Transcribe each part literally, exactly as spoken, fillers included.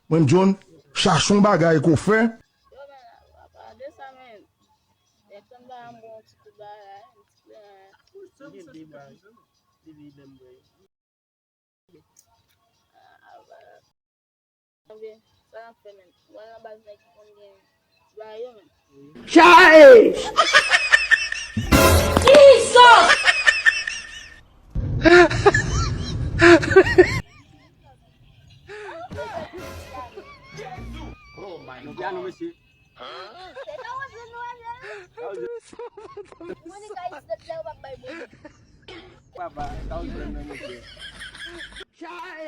Mwen, John, chache yon bagay ke w fè. Yo, men, apa de sa, men, nèg sa m ta yon bon ti kout bagay, yon ti plen. Gen de bagay, depi lè m wè yo. Sa n ap fè, men. Mwen nan baz nèg ki konn gen ti bagay yo, men. Chai! Jesus! Oh my God. Piano, mesye. Se ta wòz nou ale. Monica is the player, w ap bay bon. Papa, ta wòz nou ale, mesye. Chai!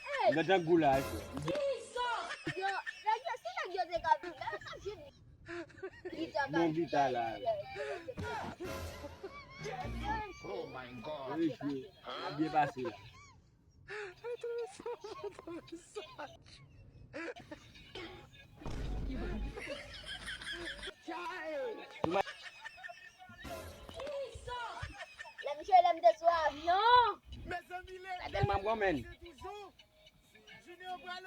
Hey! Gade gou la, e frè. Jesus! Yo, nèg yo, si nèg yo te ka vin, nèg yo t ap jwenn gita. Bon gita la. Oh my God. Wi, wi. Ap byen pase la. Lè m jwe, lè m te sou avyon. Sa tèlman bon, men.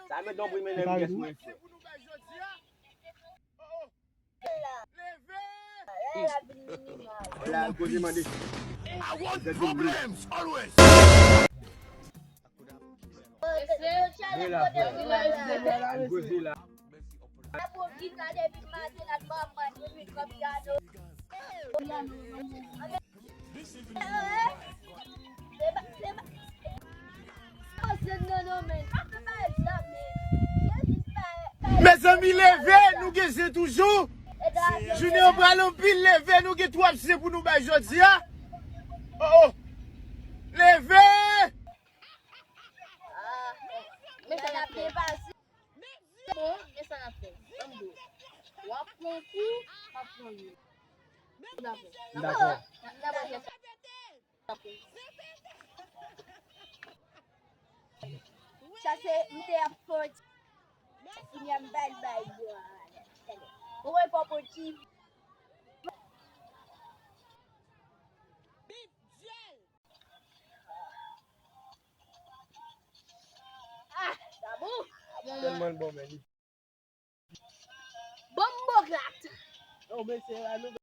Sa mèt donbri, men, lè m jwe, mwen. Leve! La, kote mande. I want problems always. Mwen la, frè. Kote la. Mezanmi, leve, nou gen zen toujou. Jounen an pral anpil, leve, nou gen twòp zen pou nou bay jodi a. Oh, oh. Leve! Men sa n ap depase. Bon, men sa n ap fè. Ban m di w. W ap pran kou, m ap pran lòt. Dakò. Dakò. Sa se, m te ap fè yon ti, kounye a m bay, bay bwa. Ou wè pòpoti. Ah, sa bon. Tèlman l bon, men. Bonboglat. Oh, mesye, la nou.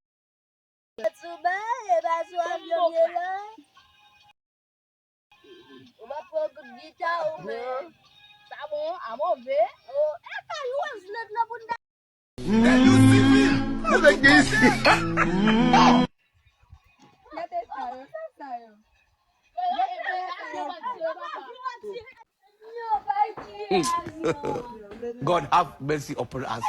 Sou bay, e pa sou avyon m ye la. Ou pa pran kout gita ou, men. Sa bon, a move. Oh, e pa lwòz lèt la pou n ta. Mete sa yo, sa yo. God have mercy upon us.